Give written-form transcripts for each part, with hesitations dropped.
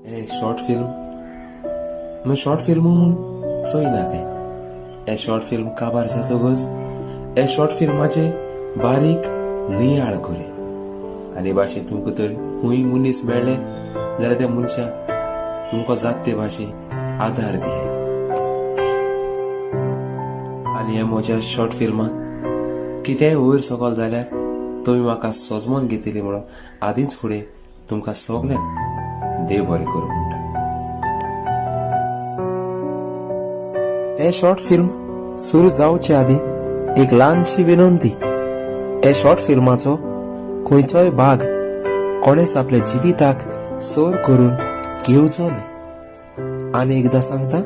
हे short film न्हू, short film म्हूण चोयना तें. हे शॉर्ट फिल्म काबार जातकच हे शॉर्ट फिल्माचे बारीक नियाळ करी आनी भाशेन तुमकां तर खूंय मनीस मेळ्ळे जाल्यार त्या मनशाक तुमकां जात ते भाशेन आदार दिये. आनी हे म्हज्या शॉर्ट फिल्मांत कितेंय वयर सकयल जाल्यार तुमी म्हाका सोजमोन घेतली म्हणून आदींच फुडें तुमकां सगल्यांक देव बरें करूं म्हणटा. हें शॉर्ट फिल्म सुरू जावचे आदीं एक ल्हानशी विनंती. हे शॉर्ट फिल्माचो खंयचोय भाग कोणेच आपल्या जिविताक सर करून घेवचो न्हय. आनी एकदां सांगता,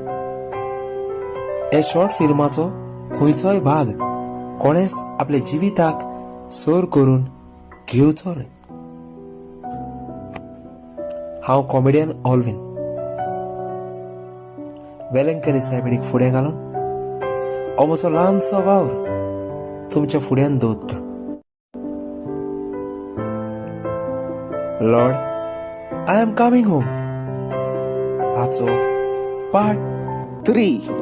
हे शॉर्ट फिल्माचो खंयचोय भाग कोणेच आपल्या जिविताक सर करून घेवचो न्हय. हांव कॉमेडियन ऑलवीन वेलंकनी सायबिणीक फुडें घालून हो म्हजो ल्हानसो वावर तुमच्या फुड्यान दवरता. Lord, I am coming home हाचो पार्ट 3.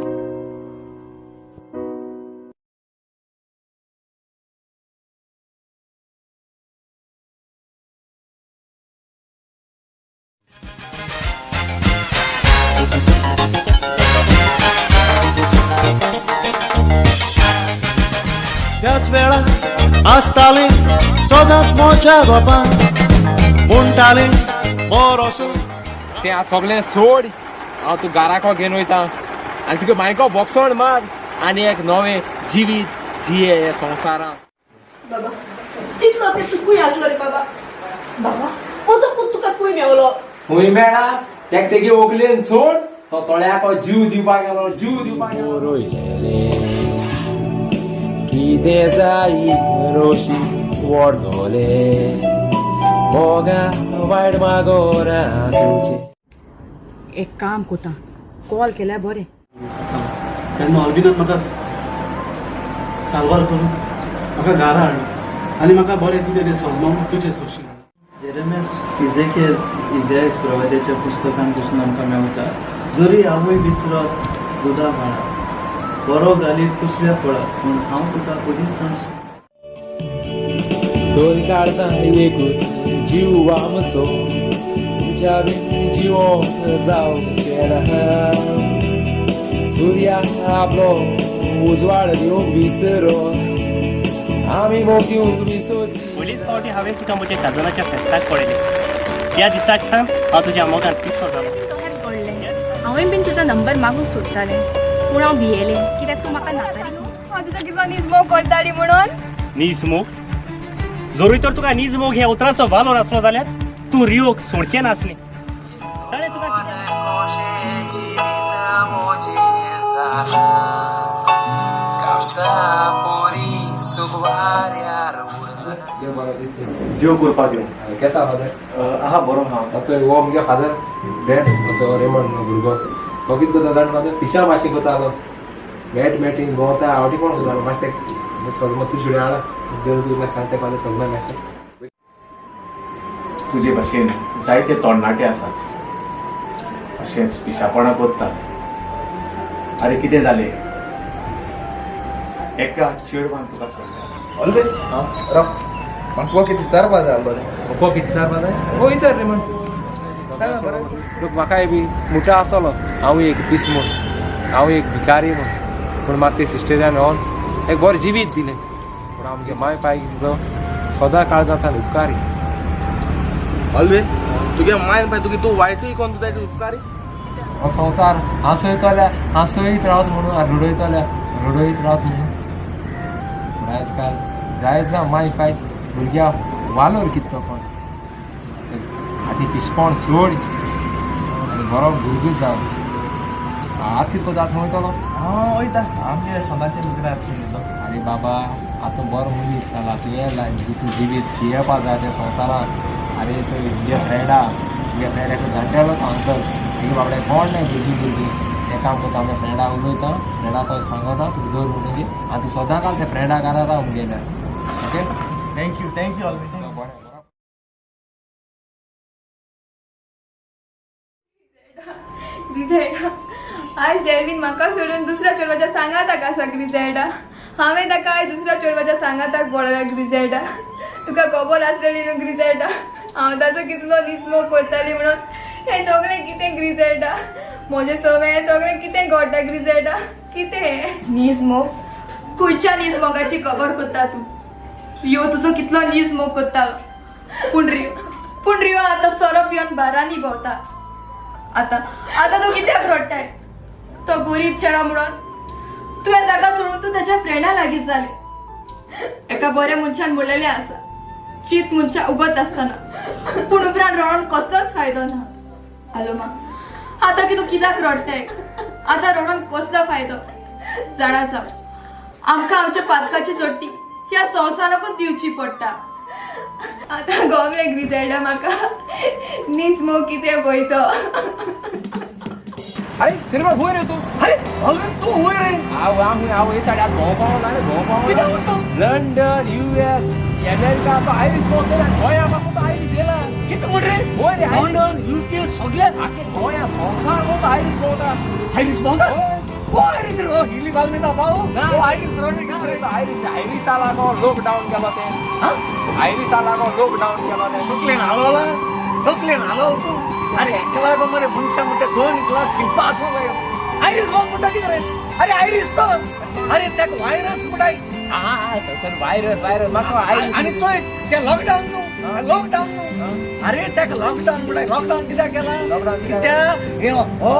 त्याच वेळा आसताले सदांच म्हज्या गोपान म्हणटाले बरो तें आतां सगळें सोड, हांव तूं घराको घेवन वयता आनी तुका मायको बोक्सोण मार आनी एक नवें जिवीत जिये हे संवसारांत. बाबा इतलो तें तूं खंय आसलो रे बाबा? बाबा म्हजो पूत तुका खंय मेवलो? खंय मेळा तेका तेगे व्हंकलेन सोड, तो तोळ्याको जीव दिवपाक गेलो, जीव दिवपाक गेलो. रोयलेले कितें जायी रोशी वोडतोले मोगा वायट मागोना तुजे. एक काम कोता, कॉल केल्यार बरें. तेन्ना ऑलविनान म्हाका साल्वार करून म्हाका घरा हाडलो आनी म्हाका बरें तुजें तें सजमोन तुजें सोशी. जेरेमियास इजेकियस इजायस प्रवाद्याच्या पुस्तकान पसून आमकां मेवता. जरी आवय विसरत दुदा बाळा, बरो घालीत कुसव्या फळा, पूण हांव तुका कदीच सांगचो. दोन काळजां एकूच जीव आमचो, तुज्या बीन जिवोंक जावचें ना. सुर्या आपलो उजवाड दिवंक विसरो, आमी मोग दिवंक विसरची. पयलीच फावटी हांवें तुका म्हज्या काजनाच्या फेस्ताक पळयलें. त्या दिसाच्यान हांव तुज्या मोगान पिसो जालो. तशेंच घडलें. हांवें बीन तुजो नंबर मागूंक सोदतालें, पूण हांव भियेलें कित्याक तूं म्हाका नाकारी. हांव तुजो कितलो निजमोग करताली म्हणून. निजमोग? जरूय तर तुका निजमोग ह्या उतराचो वालोर आसलो जाल्यार तूं रियोक सोडचें नासलें. ताणें तुका देव करपा दिवं. केसा फादर? आहा बरो हा. ताचो हो मुगे फादर डॅड, ताचो रेमंड भुरगो तो कितें करता जाण फादर, पिशा भाशेन करतालो. मॅट मॅटींग भोंवता, आवटी कोण करतालो मातशें तें सजमा तूं सुड्या हाडा देव तूं मातशें सांगता फादर सजमा मातशें. तुजे भाशेन जायते तरणाटे आसात अशेंच पिशापणां करतात. आरे कितें जालें? एका चेडवान तुका सोडल्या. ऑलवे राव, म्हाका तुका कितें विचारपा जाय आसलो रे. तुका कितें विचारपा जाय? हो विचार रे म्हण. लोक म्हाकाय बी मुठा आसतलो हांव एक पीस म्हूण, हांव एक भिकारी म्हूण, पूण म्हाका ते सिस्टरान येवन एक बरें जिवीत दिलें. पूण हांव म्हगे माय पाय जो सदां काळजांतल्यान उपकारी. ऑलवे तुगे मायन पाय तुगे तूं वायटूय कोण तुजा उपकारी. हो संवसार हांसयतल्या हांसयत रावत म्हणून आनी रडयतल्या रडयत रावत म्हणून. पूण आयज काल जायत जावं माय पाय भुरग्या वालोर कितें तो कोण. आतां पिशपण सोड आनी बरो भुरगो जाव. आतां कितें जाता वयतलो? हांव वयता आमगे सदांचे मित्रां. आरे बाबा आतां बरो मनीस जाला तुवें, तूं जिवीत जियेवपा जाय त्या संवसारांत. आरे थंय तुगे फ्रेंडा, तुगे फ्रेंड एकलो जाणटेलो तो अंकल, तुगे बाबड्या कोण नाय भुरगीं भुरगीं. तें काम करता आमच्या फ्रेंडा उलयता, फ्रेंडा तो सांगता तुका दवर म्हणटकीर आनी तूं सदां काल त्या फ्रेंडा घरा राव मुगेल्या. Okay, thank you, thank you Alvin. बरें. ग्रिझेल्डा, आयज डेल्विन म्हाका सोडून दुसऱ्या चेडवाच्या सांगाताक आसा. ग्रिझेल्डा, हांवें ताका आयज दुसऱ्या चेडवाच्या सांगाताक पळयला. ग्रिझेल्डा, तुका खबर आसलेली न्हू ग्रिझेल्डा, हांव ताचो कितलो निस्मोग करताली म्हणून. हें सगळें कितें ग्रिझेल्डा, म्हजें सगळें हें सगळें कितें घडटा ग्रिझेल्डा, कितें हें निजमोग? खंयच्या निजमोगाची खबर करता तूं? रियो तुजो कितलो निजमोग करता, पूण रियो, पूण रियो आतां सोरो पिवन बारांनी भोंवता. आतां आतां तूं कित्याक रडटाय? तो गरीब चेडो म्हणून तुवें ताका सोडून तूं ताच्या फ्रेंडा लागीं जालें. एका बऱ्या मनशान म्हणलेलें आसा, चीत मनशा उगत आसतना पूण उपरांत रडोन कसलोच फायदो ना. आलोमा, आतां की तूं कित्याक रडटाय? आतां रडोन कसलो फायदो? जाणा जाव, आमकां आमच्या पातकाची चोडटी ह्या संवसाराकूच दिवची पडटा. आतां गोमलें ग्रिझेल्डा, म्हाका निजमोग कितें पळय तो. अरे सिनेमा हुंय रे तूं? अरे ऑलरेडी तूं हुंय रे? हांव हांव हांव हे सायड भोंवपाक ना रे, भोंवपाक. कित्याक म्हणटा? लंडन, यूएस, अमेरिका तो आयरीश भोंवतले, गोंया पासून तो आयरीश येला. कितें म्हण रे? होय रे, लंडन, यूके सगळे आखे गोंया संवसार भोंवता, आयरीश भोंवता. आयरीश भोंवता? हो आयरीश रे, हो इलिगल न्ही जाता हो. हो आयरीश रे, आयरीश. आयरिसा लागो लॉकडावन केलो तें. आयरिसा लागो लॉकडावन केलो तें. तकलेन हालोवला, तकलेन हालोव तूं. अरे हेका लागो मरे मनशां म्हणटा दोन ग्लास शिंपा आसूंक जायो. आयरीश भोंवता म्हणटा कितें रे? अरे आयरीश तो, अरे ताका व्हायरस म्हणटा. आं सर, व्हायरस व्हायरस म्हाका आयरीश. आनी चोय ते लॉकडावन न्हू, लॉकडावन न्हू. अरे ताका लॉकडावन म्हणटा. लॉकडावन कित्याक केला? लॉकडावन कित्याक? हो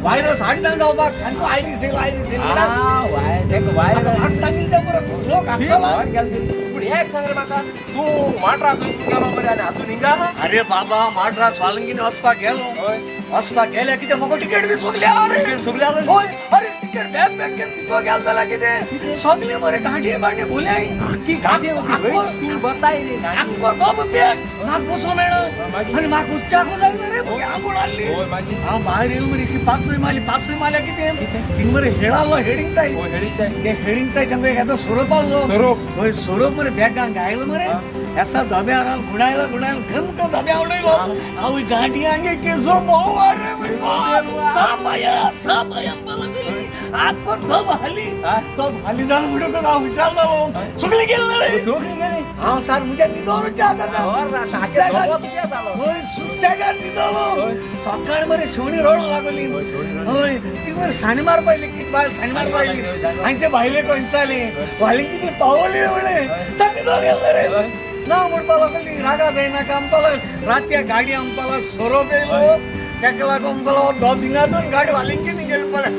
व्हायरस हाडना जावपाक. आनी तो आयरीश येयलो, आयरीश येयलो. व्हायरस सांगितलें तें बरो लोक हांसतलो. पूण एक सांग रे म्हाका, तूं माड्रास गेलो मरे आनी आजून हिंगा? अरे बाबा, माड्रास वालंगीन वचपाक गेलो. वचपाक गेल्या कितें म्हाका टिकेट बी सोगल्या. टिकेट सोगल्या? हय. अरे टिकेट बॅग बॅग कितलो गेलो जाल्यार कितें सगळे मरे गांठी बांटी भुल्याय. आख्खी गांठी तूं बताय रे, आख्खो दोब बॅग म्हाका बसो मेळना आनी म्हाका उच्चाकू जाय मरे. आंबूण हाडली. हांव भायर येयलो मरे, पांचवी मारली. पांचवी मारल्या कितें थिंग मरे हेळालो, हेडिंगताय, ते हेडिंगताय तांकां एखादो सोरोप आहलो. सोरोप? हय, सोरोप मरे बॅगान घायलो मरे. एसा धब्यार गुणायलो, गुणायलो खमक धब्या उडयलो. हांव गांठी आंगे केसो भोव सापाया सापाया आख्खो धब हाली, धब हाली जालो म्हणटकच हांव हुशार जालो. सगळी गेली रे, सगळी गेली. हांव सार म्हज्या न्हिदोनूच आतां. हय, सुसेगाद न्हिदोलो. सकाळ मरे शेवणी रडोंक लागली. हय, ती मरे साणी मारपा आयली, की बायल साणी मारपा आयली. आनी ते भायले खंयचाली भायले कितें पावली म्हणलें, सामकी न्हिदोन गेलो रे. ना म्हणपा लागली, रागा जायनाका म्हणपा लागली. रातया गाडी आमपाला सोरोप येयलो, ताका लागून म्हणपालो धब हिंगातून गाडी वालिंकी गेली पळय.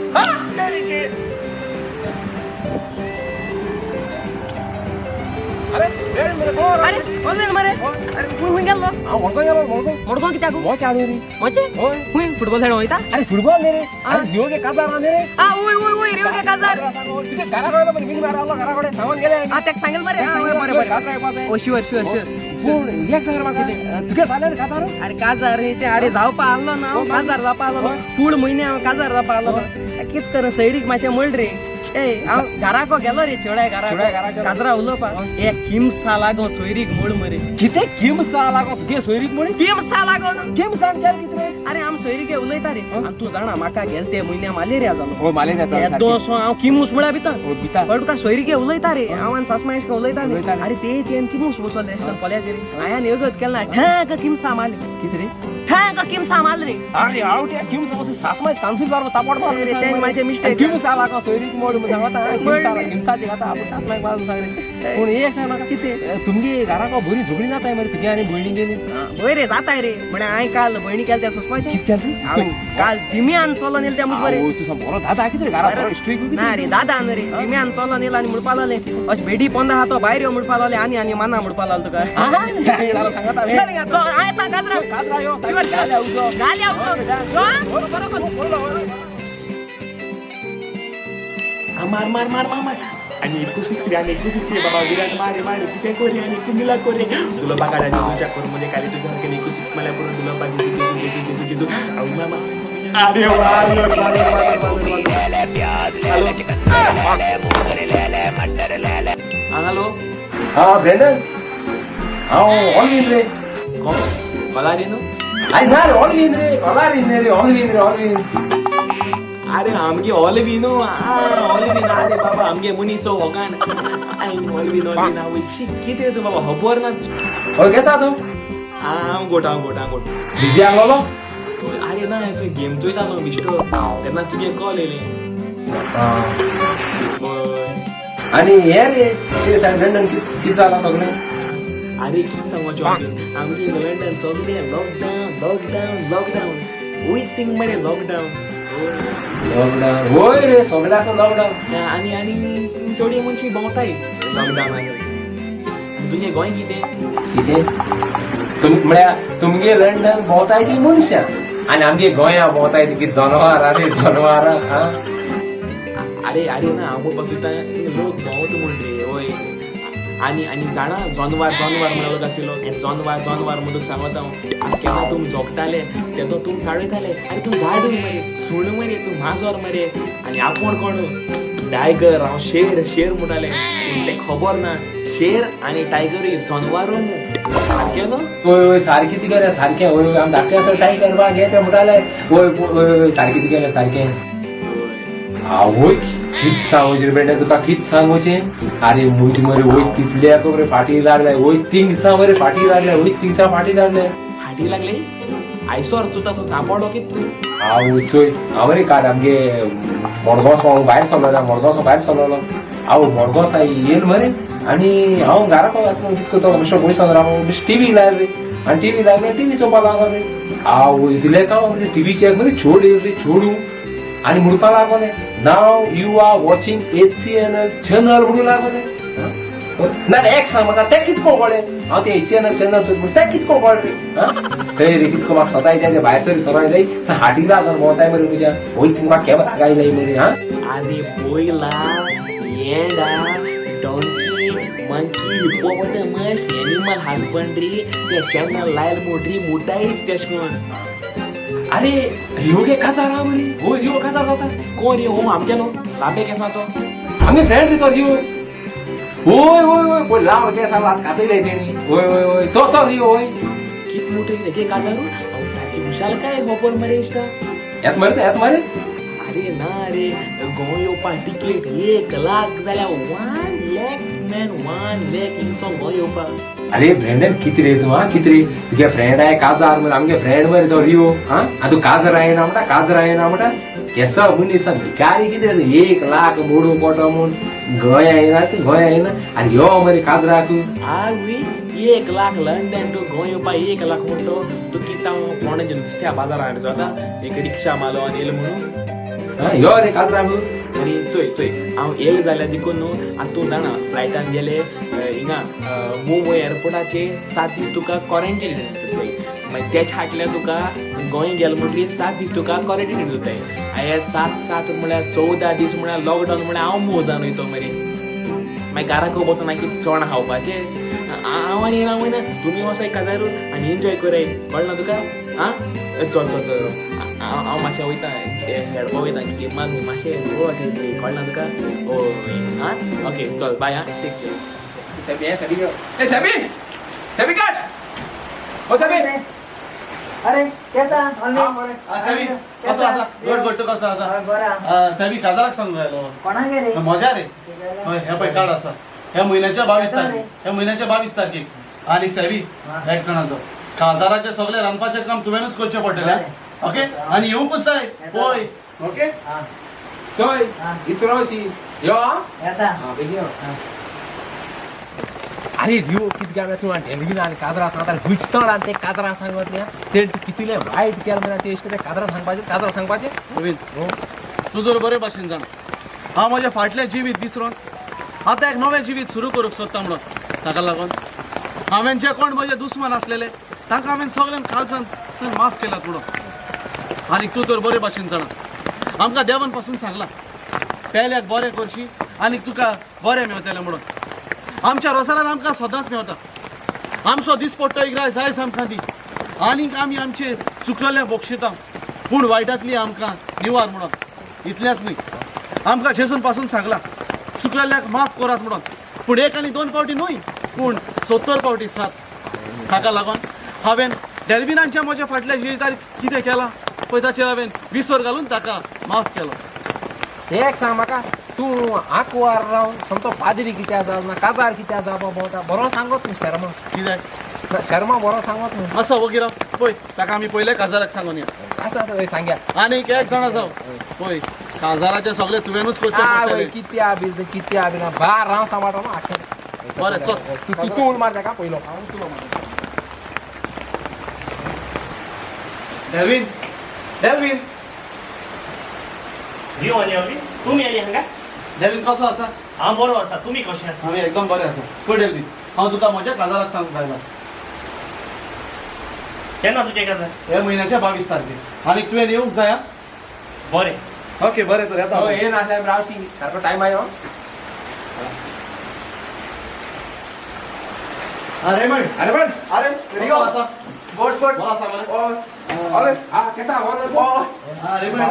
अरे अरे ऑनलायन मरे. अरे खंय खंय गेल्लो? हांव मडगांव गेलो. मडगांव मडगांव कित्याक? मोचे आले रे. मोचे? हय. खंय फुटबॉल खेळोंक वयता? अरे फुटबॉल न्ही रे, अरे रियो के काजार न्ही रे. आ वय वय वय, रियो के काजार. तुगे घरा कडेन मरे बीन मारलो, घरा कडेन सांगून गेले. आ ताका सांगेल मरे. बरें बरें. ओ शुअर शुअर शुअर. पूण एक सांग रे म्हाका, तुगे जालें रे काजार? अरे काजार रे, अरे जावपा आहलो ना हांव, काजार जावपा आहलो. फूल म्हयने हांव काजार जावपा आहलो. कित कर सैरीक मातशें म्हळ रे. ए हांव घराको गेलो रे, चेवडाय घराक काजरा उलोवपा. ए किमसा लागो सोयरीक म्हळ मरे. कितें किमसा लागो तुगे सोयरीक म्हळ? किमसा लागो किमसान गेल कितें रे? अरे आम सोयरीके उलयता रे. आनी तूं जाणा म्हाका गेल ते म्हयन्या मलेरिया जालो. हो मलेरिया जालो. दोसो हांव किमूस म्हळ्यार भिता. भिता. पण तुका सोयरीके उलयता रे. हांव आनी सासमा एशें उलयता रे. अरे ते चेन किमूस बसोले एशें कोल्याचेर. हांवें अगत केला ठाक किमसा मारली. कितें रे? ठाक किमसा मारली रे. अरे आवट्या किमसा वचून सासमा तांसूल बारबो तापड मारलो रे. तें म्हाजें मिस्टेक. किमसा लागो सोयरीक मोड म्हूण सांगता. किमसाची खाता आपूण सासमाक मारून सांगले. पूण एक सांग म्हाका, कितें तुमगे घराक बरी झगडी जाताय मरे तुगे आनी भयणी गेली? वय रे जाताय रे. म्हळ्यार हांवें काल भयणी केलें त्या सोंसपाचें. कितें केलें? काल दिम्यान चलोन येयलें त्या मुजबरे. तुजो बरो दादा कितें घरा बरो स्ट्रीक ना रे दादा न्हू रे. दिम्यान चलोन येयलो आनी म्हणपा लागलें अशें भेडी पोंदा आहा तो भायर यो म्हणपा लागलें. आनी आनी माना म्हणपा लागलो तुका. सांगता येता काजरा काजरा यो. मार मार मार मार मार आणि 163 आणि 163 बाबा विराट मारे मारे तुझ्या कोरे आणि कुंडीला कोरे तुला बागाडा तुझ्या कोर मध्ये काली तुझ्या सारखे 163 मला पूर्ण तुला पाहिजे तुझे तुझे तुझे मामा. अरे वा हॅलो. हा ब्रेंडन, हांव ऑनलायन रे. कोण कलारी न्हू? अरे ना रे ऑलवीन रे ऑलारीन रे ऑलवीन रे ऑलवीन. अरे आमगे ऑलवीन ऑलवीन. अरे बाबा आमगे मनीस होगान ऑलवीन ऑलवीन. आवय शी कितें तूं बाबा खबर ना. हय केसा तूं? हांव गोट हांव गोट हांव गोट. बिजी आसलो? अरे ना तूं गेम चोयता न्हू बिश्टो तेन्ना तुगे कॉल येयलें. आनी हे रे कितें सांग लंडन कितें जालां सगळें? अरे कितें सांगपाचें आमगे लंडन सगळें लॉकडावन लॉकडावन लॉकडावन वयत थिंग मरे लॉकडावन लॉकडावन. वय रे सगळें आसा लॉकडावन. आनी आनी चोडी मनशी भोंवताय लॉकडावनान. तुजें गोंय कितें कितें म्हळ्यार तुमगे लंडन भोंवताय ती मनशां आनी आमगे गोंया भोंवताय ती जनावरां रे जनावरां. अरे अरे ना हांव म्हणपाक सोदता लोक भोंवता म्हूण रे. वय आनी आनी जाणा जनवार जनवार म्हणून लोक आशिल्लो हें जनवार जनवार म्हूण तुका सांगता हांव. केन्ना तुमी जोगताले तेन्ना तुमी चाळयताले. आरे तूं गाडू मरे सुण मरे तूं माजर मरे आनी आपूण कोण टायगर हांव शेर शेर म्हणटाले. तें खबर ना शेर आनी टायगर जनवार सारकें न्हू? वय वय सारकें तुगेलें सारकें. वय वय आमी धाकटे आसतना टायगर बा घे तें म्हणटाले. वय वय वय सारकें तुगेलें सारकें. आवय कित सांगोचें रे बेटा तुका कित सांगोचें. अरे मुंटी मरे वय तितल्या मरे फाटी लागले वय 3 दिसां मरे फाटी लागले वय 3 दिसां फाटी लागले. फाटी लागले आयसोर तूं ताचो सांपडलो कित तूं? आवय चोय हांव रे काल आमगे मडगांव भायर सरलो मडगांवचो भायर सरलो. हांव मडगांव येयल मरे आनी हांव घरा कितको तो बेश्टो पयसो राव बेश्टो टिवी लायल रे आनी टिवी लागले टिवी चोवपा लागलो रे. आवय इतलें काम टिवीचे मरे छोड येयल रे छोडू आनी म्हणपा लागोले now you are watching HCNL channel म्हणून लागोले. ना एक सांग म्हाका तें कितको कळ्ळें? हांव तें HCNL channel चोयता म्हूण तें कितको कळ्ळें रे? चय रे कितको म्हाका सताय जाय भायर तरी सराय जाय हाटी लागून भोंवताय मरे म्हज्या वय थिंग म्हाका केन्ना रागायलाय मरे. हा आनी पयला येडा donkey monkey hippopotamus animal husbandry ते चॅनल लायल मोटरी मुटाय तेश कोण. अरे रियो गे काजार हा मरे. हो रियो काजार जाता कोण रियो? हो आमचे न्हू लांबे केसाचो आमगे फ्रेंड रे तो रियो. वय वय वय पळय लांब केस आसा कातयले तेणी. वय वय वय तो तो रियो. वय कित मोटे हेगे काजार हांव सारकी खुशालकाय खबर मरे इश्टा. येत मरे येत मरे. अरे ना रे गोंय येवपा टिकेट 1 लाख जाल्यार 1 लाख मॅन 1 लाख इंचो गोंय येवपा. अरे ब्रेंडन कित रे तूं? हा कित रे तुगे फ्रेंड आहे काजार मरे आमगे फ्रेंड मरे तो रियो. हा आतां तूं काजार आयना म्हणटा काजार आयना म्हणटा केसो मनीस भिकारी कितें 1 लाख मोडू पोटो म्हूण गोंया येना तूं गोंया येना आनी यो मरे काजराक. आवय 1 लाख लंडन टू गोंय येवपा 1 लाख म्हणटो तूं कितें हांव फोंडें नुस्त्या बाजारान जाता एक रिक्षा मालो आनी येयलो म्हणून. यो रे काजराक. आनी चोय चोय हांव येयलें जाल्यार देखून न्हू आतां तूं जाणा फ्लायटान गेले हिंगा मुंबय एअरपोर्टाचेर 7 दीस तुका क्वॉरंटीन दिताय. मागीर तेच्या फाटल्यान तुका गोंय गेलो म्हणटकीर 7 दीस तुका क्वॉरंटीन दिताय. हे 7 7 म्हळ्यार 14 दीस म्हळ्यार लॉकडावन म्हळ्यार हांव मोव जावन वयतो मरे. मागीर घराक वचून मागीर चोण खावपाचें हांव आनी येना वयना तुमी वचाय काजार आनी एन्जॉय कराय. कळना तुका? आं चल चल चल हांव मातशें वयता खेळपा वयता गेमाक मातशें वट कळना तुका? हय आं ओके चल बाय. आं टेक केअर. सेबी सेबी ए सेबी सेबी काट ओ सेबी. अरे केसा सेबी कसो आसा? Good good. तूं कसो आसा? बरा. सेबी काजाराक सांगू आयलो. कोणाक रे? मजा रे. हय हे पळय कार्ड आसा ह्या म्हयन्याच्या 22 तारखेक ह्या म्हयन्याच्या 22 तारखेक. आनी सेबी एक जाणाचो काजाराचें सगळें रांदपाचें काम तुवेंनूच करचें पडटलें. ओके आनी येवंकूच जाय पळय. ओके चोय इसरोशी यो येता बेगीन यो. अरे रियो कित गाड्या तूं ढेंगीन आनी काजरा सांगता गुजतण आनी ते काजरा सांगत ते कितले वायट केलें मरे ते इश्ट ते काजरा सांगपाचें काजरा सांगपाचें. तूं जर बरे भाशेन जाणा हांव म्हजें फाटलें जिवीत विसरून आतां एक नवें जिवीत सुरू करूंक सोदता म्हणून ताका लागून हांवें जे कोण म्हजे दुस्मान आसलेले तांकां हांवें सगळ्यांक कालसान माफ केलात म्हणून. आनी तूं तर बरे भाशेन जाणा आमकां देवान पासून सांगलां पेल्याक बरें करशी आनी तुका बरें मेवतलें म्हणून. आमच्या रोसारान आमकां सदांच मेवता आमचो दिसपट्टो इग्राज जायच आमकां दी आनीक आमी आमचे चुकलेल्या बक्षिता पूण वायटांतली आमकां निवार म्हणून. इतलेंच न्हय आमकां जेजून पासून सांगलां चुकलेल्याक माफ करात म्हणून पूण 1 आनी 2 फावटी न्हय पूण 70 फावटी 7. ताका लागून हांवें डेल्विनाच्या म्हज्या फाटल्या जिवितार कितें केलां पळय ताचेर हांवें विसर घालून ताका माफ केलो. एक सांग म्हाका, तूं आंकवार रावन सोमतो पाद्री कित्याक जावं ना काजार कित्याक जावपा भोंवता? बरो सांगत तूं शर्मा. कित्याक शर्मा बरो सांगत न्हू. आसा वगी राव. पळय ताका आमी पयले काजाराक सांगून या. आसा आसा सांग्या. आनीक एक जाणा जाव, पळय काजाराचे सगळे तुवेंनूच करचें. कित्या बी कित्या बी ना बार राव सांबाळटा न्हू आख्खें. बरें चल, तूं उल मार ताका पयलो. हांव तुलो मारता. डेल्विन, डेल्विन रियो आनी अल्विन, तुमी आनी हांगा? डेल्विन कसो आसा? हांव बरो आसा, तुमी कशें आसा? आमी एकदम बरें आसा. पळय डेल्विन, हांव तुका म्हज्या काजाराक सांगूंक आयला. केन्ना तुजें काजार? ह्या म्हयन्याच्या 22 तारखेर. आनी तुवें येवंक जाय. बरें. ओके बरें तर येता. ये नासल्यार रावशी सारको टायम आयो. अरे म्हण, अरे म्हण, अरे रियो आसा. गोड गोड बरो आसा मरे. अरे हा केसा बरो. अरे म्हण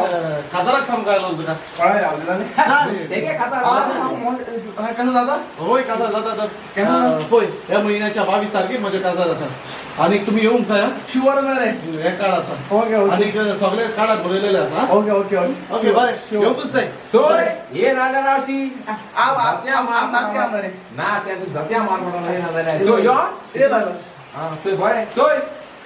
काजाराक सांगूंक आयलो तुका. कोणा रावलेला न्ही तेगे काजार कसो जाता? होय काजार जाता तर. पळय ह्या म्हयन्याच्या 22 तारखेर म्हजें काजार आसा आनी तुमी येवंक जाय. शुअर मरे हें कार्ड आसा. Okay okay. आनी सगळे कार्डार बरयलेलें आसा. ओके ओके ओके ओके बरें येवंकूच जाय. चोय ये नाजाल्यार रावशी नाच मरे ना त्या जत्या मार पडलो हे नाजाल्यार. चोय यो ये लागलो. हां चोय बरें चोय.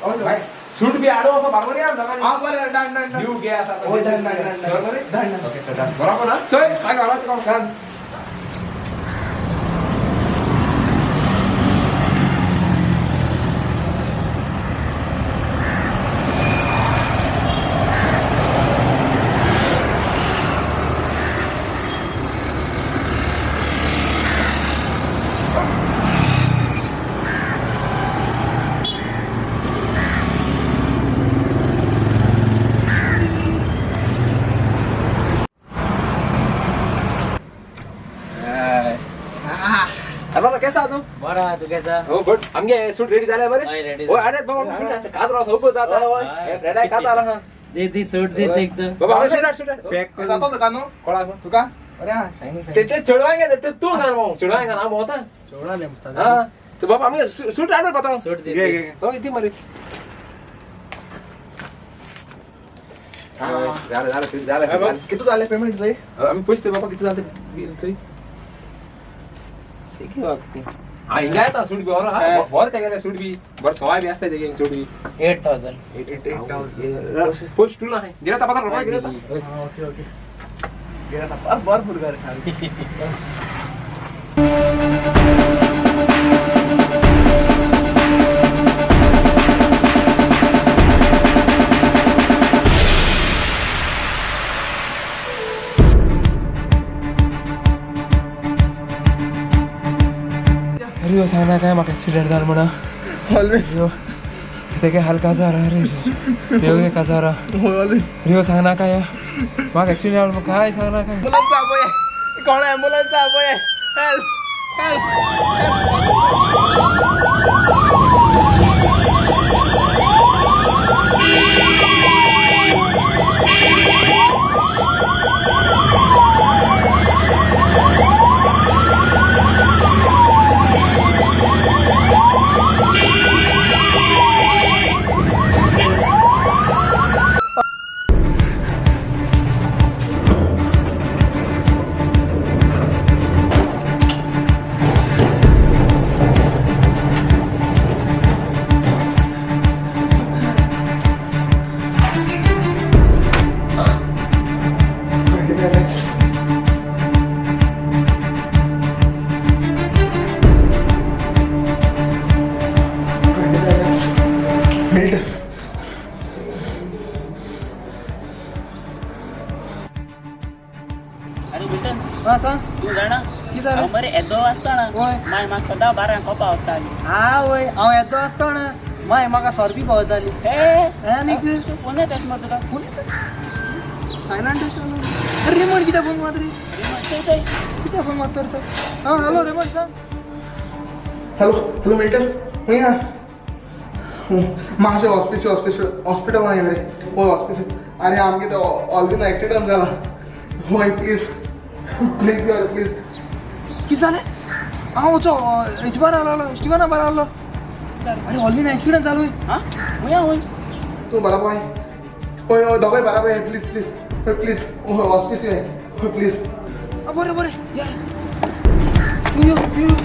ओके सूट बी आडो असो बारबरी आसा सगळ्यांनी. हां बरें डन डन डन. न्यू गे आसा. ओय डन डन डन बरें डन. ओके चल डन. बरोबर ना? चोय काय घरात कोण डन. कैसा तू? बरा, तू कैसा? हो गुड. आमगे सूट रेडी झाले बरे? हय रेडी. ओ अरे बाबा सूट आसा काजरा सोबत जाता. हे फ्रेडा काजार आहा. दे दी सूट दे एक तर. बाबा सूट सूट पॅक जाता तुका न्हू? कोणा आसा? तुका? अरे हा शायनिंग ते ते चेडवांगे ते तू घाल माऊ चेडवांगे घाल हांव भोंवता. चेडवांले मस्ता. हां तो बाबा आमगे सूट हाड पात्रांव. सूट दे. हो इथे मरे. झालं झालं सूट झालं. किती झाले पेमेंट जाई? आम्ही पैसे बाबा किती झाले बिल चोय. हा हिंगा येता सूट बी बरो बरें तेगेलें सूट बी बरें सवाय बी आसता तेगे सूट बी. 8000. 8000 पोस्ट टू ना गिराता पात्र रोमा गिराता. ओके ओके गिराता बरं भुरगो रे. रियो सांगना काय म्हाका एक्सिडेंट जालो म्हणा. रियो तेगे हाल काजार रे. रियो गे काजार. रियो सांगना काय म्हाका एक्सिडेंट जालो काय सांगना काय. एम्बुलन्स आपय, कोण एम्बुलन्स आपय. Help help help. तूं जाणा हांव मरे येदो आसतना माय म्हाका सदां बारांक कोपा वताली. हा वय हांव येदो आसतना माय म्हाका सोरपी पावताली. आनीक फोन येता मरे तुका? फोन येता सायलंट. अरे रेमंड कित्याक फोन मारता रे? कित्याक फोन मारता रे तो? हां हॅलो रेमंड सांग. हॅलो हॅलो मिल्टन खंय आहा? मातशें हॉस्पिटल हॉस्पिटल हॉस्पिटलान यो रे. हय हॉस्पिटल. अरे आमगे ते ऑलविना एक्सिडंट जाला. हय प्लीज प्लीज यो रे प्लीज. कितें जालें? हांव वचो हेजे बार आसलो स्टिवना बार आसलो. अरे ऑलविन एक्सिडेंट जालो. हा हुंय हुंय तूं बराबर हय हय दोगांय बराबर. प्लीज प्लीज प्लीज हॉस्पिस हय प्लीज. बरें बरें या, तूं यो यो.